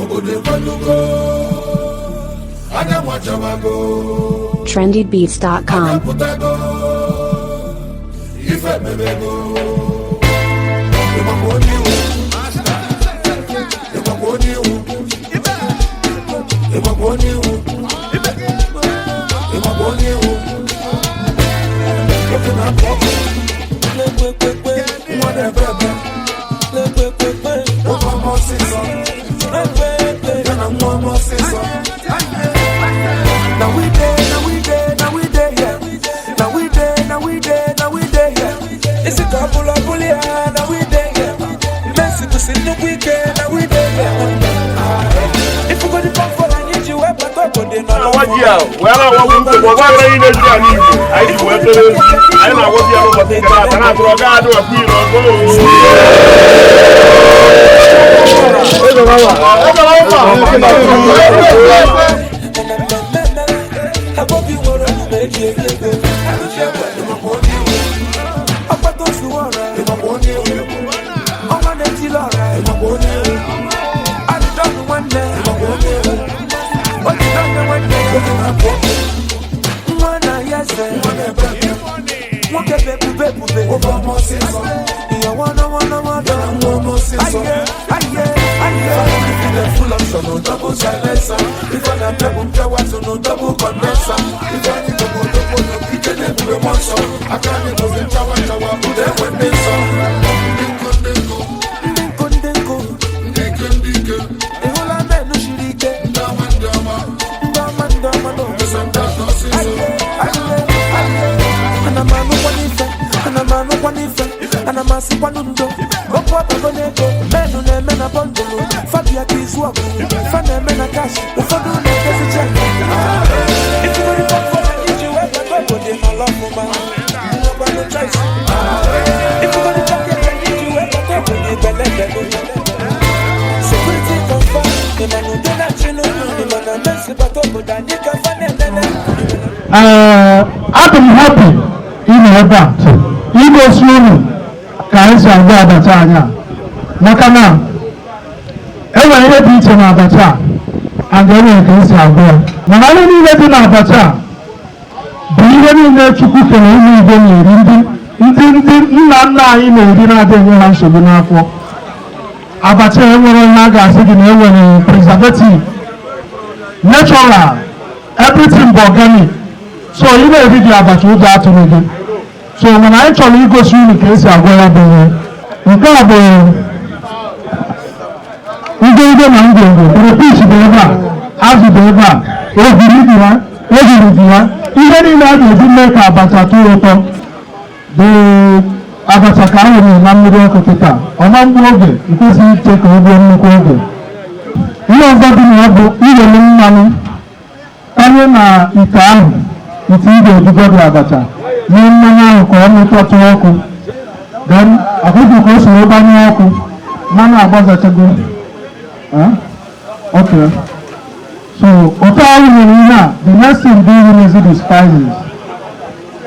Obodo ekwelugo, anyanwụ achawago. trendybeats.com. Apụtago, ife mebego. Ịgbakwa onye iwu, ịgbakwa onye iwu, ịgbakwa onye iwu, ịgbakwa onye iwu. Ofe na-apụ ọkụ, nwa na-ebe ebe, nwoke ọma ọsịsọ, ya na nwa ọma ọsịsọ. Now we dey, now we dey, now we dey here. Now we dey, now we dey, now we dey here. Isi ka bụla bụli ya, now we dey here. Messi kwụsị nnukwu ike, now we dey here. Ifugodi pọfọl anyị ji wee bata obodo nọ. Na-awa ji a wee na-awagbu nsogbu ọgba aghara niile juru ala Igbo. Anyị ji wee tere ozi anyị na-agwọzi ya n'ụbọchị nke taata, na-atụrụ ọga adị ọkụ ire ọgụ. Na mmemme mere, Abobi nwere omume eji eri ego. Ọkpata ozuwe ọra, ọnwa na-etili ọra, adịdọnụ nwanne, otidọnụ nwanne, nwa na ya eze, nwoke bụ ebube ebube, ìyàwó nọwọ dọ. Aye, aye, aye. Full option, no double silencer. If I am double power, so no double condenser. If I need to go double, no kitchen, every one so. I can't even chawa chawa, but then when they saw. Ndị nkụ, ndị nkụ, ị hụla menụ siri ike, ndị ọma, ndị ọma n'obodo. Aye, aye, aye. Ana m anụkwa n'ife, ana m anụkwa n'ife, ana m asịkwanụ ndo. Okwu ọbago n'ego, menụ na-eme na bọndụlụ, fabia ka izu ọgụ, fa na-eme na cash, ụfọdụ na-edezi cheque. Ifugodi pọfọl anyị ji wee bata obodo n'ala ọfụma, nwekwanụ choice. Ifugodi pocket anyị ji wee bata obodo ibelebelu. Security confirm, ịma na udo na-achị n'ụlọ, ịma na Messi bata obodo anyị ka fa na-enene. Ee, adị m happy ịnọ ebe a igosi unu ka anyị si agwa abacha anyị a, maka na enwere ihe dị iche na abacha a and enwere ka esi agwa ya. Mana ihe niile dị na abacha a bụ ihe niile Chukwu kere ụmụ Igbo na-eri, ndị nna nna anyị na-eri, na-adịghị enye ha nsogbu n'afọ. Abacha enwere ihe a ga-asị gị na enwere preservative. Natural, everything bụ organic. So ị na-eri dị abacha, ụjọ atụrụ gị. So mana anyị chọrọ igosi unu ka esi agwọ ya bụ ihe. Nke a bụ ngwongwo na ngwongwo. Crayfish dị ebe a, azụ dị ebe a, ogiri dị ya, ogiri dị ya, ihe niile a ga-eji mee ka abacha tọọ ụtọ dị. Abacha ka a hụrụ na mmiri ọkụ kịta, ọma mgbu oge nkwesịghị iche ka o gbuo nnukwu oge. Ihe ọzọ dị na ya bụ iwere mmanụ tanye na ite ahụ, ite ị ga-ejigo dị abacha, mee mmanụ ahụ ka ọ mịtọtụ ọkụ. Then ọkụkụ ka o soro gbanye ọkụ, mmanụ agbazachago. Eh? Okay, so otu ahụ nyere ihe a, the next thing bụ iwunyezi the spices,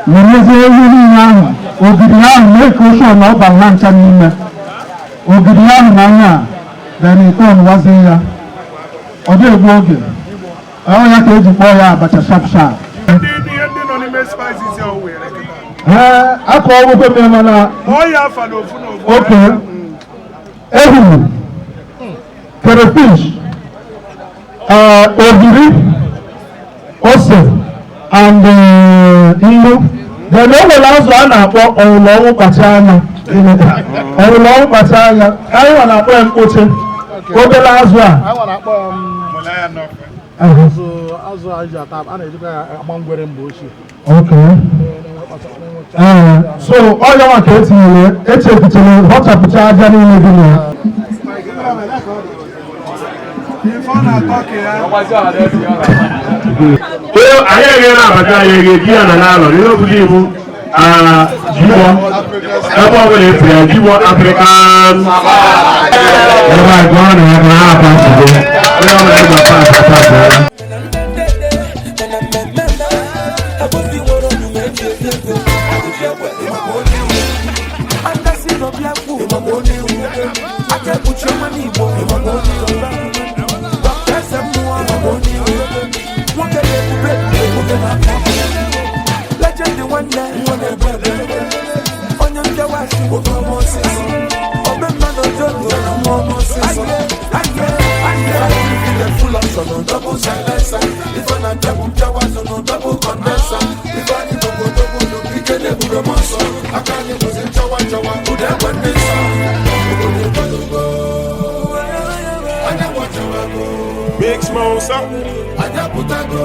wenyezie ihe niile ahụ, ogiri ahụ, mee ka o sure na ọ bara ha ncha n'ime ogiri ahụ na anya a. Then ite ọnụwazie ya, ọ dị egbu oge. Ọ ya ka eji kpọọ ya abacha sharp sharp. Ndị ihe ndị nọ n'ime spices ya o were kịta. Ee, akọ ọgwụgwọ m ya, mana Kpọọ ya afa n'ofu n'ofu. Okay, ehuru, crayfish, ogiri, ose and nnu. Then o nwere azụ a na-akpọ ọwụlọ ọnwụ kpacha anya, ọwụlọ ọnwụ kpacha anya, anyị nwa na-akpọ ya mkpoche, obere azụ a. Anyị na-akpọ ya Mụla ya n'ọkụ. Azụ a ji ata, a na-ejikwa ya agba ngwere mgbe ochie. Okay. Ee, so ọ ya nwa ka etinyere, echekwutere họchapụcha aja niile dị na ya. Ife ọ na-atọ ka ya. Onye anyị eghere abacha, anyị eghe ji ya na n'alọ ihe ọbụla ibu jiwọ ebe ọbụla efu ya jiwọ African ebe a gụọ na ya na ha apa nsogbu onye ọbụla ịgba pas pas ya. Na mmemme mere, Abobi nwere omume eji eri ego. Andasi n'obi akwụ, aka ekpuchi ọnwa n'Igbo. Nwoke ọma ọsịsọ. Ome mmanụ ojoto. Ya na nwa ọma ọsịsọ. Aye, aye, aye. Full option on double silencer. Ife na mpịa bụ mpịawa azụ na double condenser. Ife anyị bụ obodo ike na-ebube m ọsọ. Aka anyị bụzi nchawa nchawa, ụda egbe ndị nsọ. Obodo ekwelugo. Anya gbachawago. Big Smosa. Anya pụtago.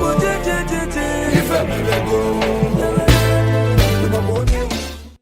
Ujejejeje. Ife merego.